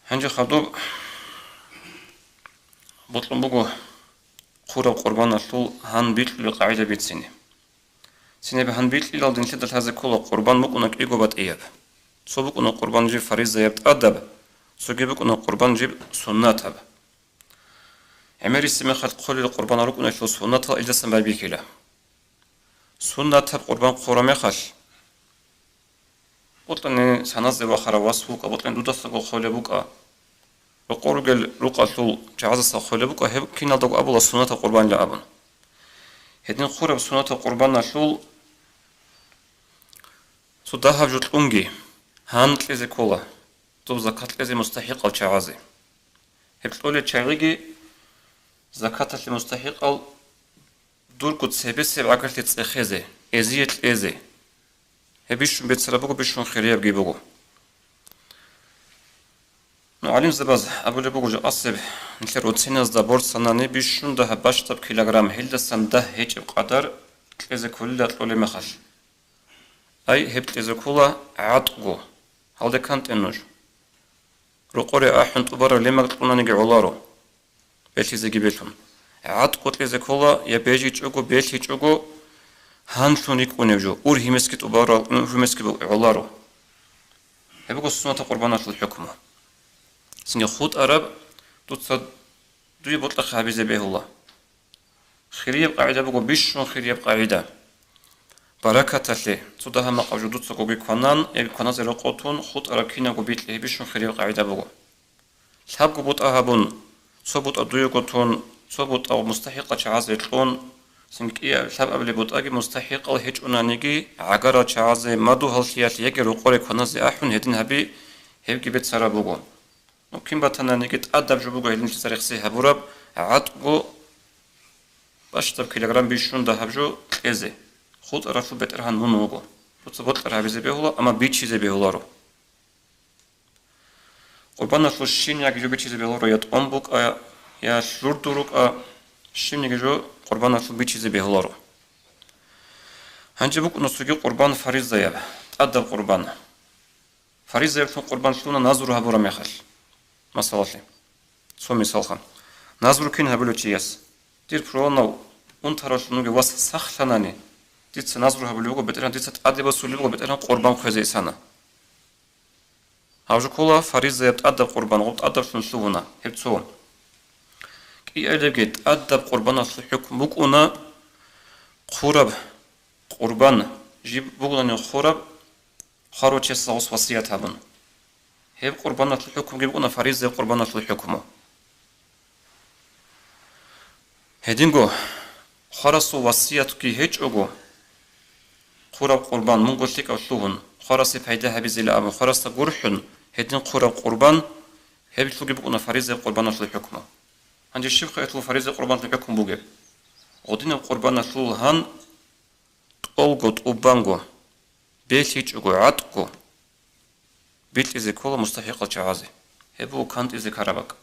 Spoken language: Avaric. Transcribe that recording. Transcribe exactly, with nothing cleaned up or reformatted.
Гьанже хадуб бокьун буго хъураб къурбаналъул гьан бикьулел къагӀида бицине. Цинаб гьан бикьилалда нилъеда лъазе ккола къурбан букӀуна кӀиго батӀияб. Цо букӀуна къурбан жиб фаризаяб тӀадаб, цоги букӀуна къурбан жиб суннатаб. ГӀемерисеб мехалъ хъулел къурбанал рукӀуналъул суннатал илдасан байбихьила. Суннатаб къурбан хъура мехалъ, бокьани саназе вахарав вас вукӀа, бокьани дудасаго хъулеб букӀа, рокъор ругел рукъалъул чагӀазаса хъулеб букӀа, гьеб киналдаго абула суннатаб къурбанила абун. Гьедин хъураб суннатаб къурбаналъул цо дагьаб жо кьунги, гьан кьезе ккола, доб закат кьезе мустахӀикъал чагӀазе. Гьеб кьолел чагӀиги закаталъе мустахӀикъал дурго цебесеб гӀагарлъи цӀехезе, эзие кьезе. Гьеб бищун бецараб буго, бищун хириябги буго. Ну, гӀалимзабаз абулеб буго, жакъасеб нилъер оциназда борцанани бищун дагьаб бащдаб килограмм, гьелдасан дагь гьечӀеб къадар кьезе кколила кьолеб мехалъ. Ай, гьеб кьезе ккола гӀатӀго. Гьалде кантӀе нуж. Рокъоре ахӀун тӀубараб лемаг кьунаниги гӀоларо. Белъизеги белъун. ГӀатӀго кьезе ккола, я бежичӀого, белъичӀого, гьанлъун рикӀкӀунеб жо, ургьимесги тӀубарал, ургьимесги гӀоларо. Гьеб буго суннатаб къурбаналъул хӀукму. Цинги хутӀараб, дуца дуе бокьахъе гьабизе бегьула. Хирияб къагӀида буго, бищун хирияб къагӀида. Баракаталъе, цо дагьа-макъаб жо дуцагоги кванан, гьеб кваназе рокъов тун, хутӀараб кинабго бикьи, гьеб бищун хирияб къагӀида буго. Лъабго бутӀа гьабун, цо бутӀа дуего тун, цо бутӀа мустахӀикъал чагӀазе кьун, цинги кӀиаб лъабабилеб бутӀаги мустахӀикъал гьечӀонаниги, гӀагарал чагӀазе, мадугьаллъиялъ яги рокъоре кваназе ахӀун гьедин гьаби, гьебги бецараб буго. Ну, кин батананиги, тӀадаб жо буго гьелинлъица рехсей гьабураб, гӀатӀго бащдаб килограмм бищун дагьаб жо кьезе. ХутӀаралъул бетӀергьан мун вуго. Дуца бокьараб гьабизе бегьула, амма бичизе бегьуларо. Къурбаналъул щибниги жо бичизе бегьуларо, я тӀом букӀа, я лъурду рукӀа, щибниги жо къурбаналъул бичизе бегьуларо. Гьанже букӀуна цоги къурбан фаризаяб, тӀадаб къурбан. Фаризаяблъун къурбан лъуна назру гьабураб мехалъ. Масалалъе, цо мисалха. Назру кин гьабулев чияс: «Дир пуланав унтаралъун вугев вас сахлъанани, дица назру гьабулеб буго, БетӀергьан, дица тӀаде босулеб буго, БетӀергьан, къурбан хъвезе исана». Гьаб жо ккола фаризаяб тӀадаб къурбан, гъоб тӀадаблъун лъугьуна, гьеб цо. КӀиабилебги тӀадаб къурбаналъул хӀукму букӀуна хъураб къурбан, жиб бугони хъураб, хъварав чиясда гъос васият гьабун. Гьеб къурбаналъул хӀукмуги букӀуна фаризаяб къурбаналъул хӀукму. Гьединго, хъварасул васиятги гьечӀого, хъураб къурбан мунго лъикӀав лъугьун, хъварасе пайда гьабизила абун, хъварасда гурхӀун, гьедин хъураб къурбан, гьеб лъуги букӀуна фаризаяб къурбаналъул хӀукму. Гьанже щибха гьелъул фаризаяб къурбаналъул хӀукму бугеб? Гъодинаб къурбаналъул гьан тӀолго, тӀубанго, белъичӀого, гӀатӀго бикьизе ккола мустахӀикъал чагӀазе. Гьеб буго кантӀизе ккараб бакӀ.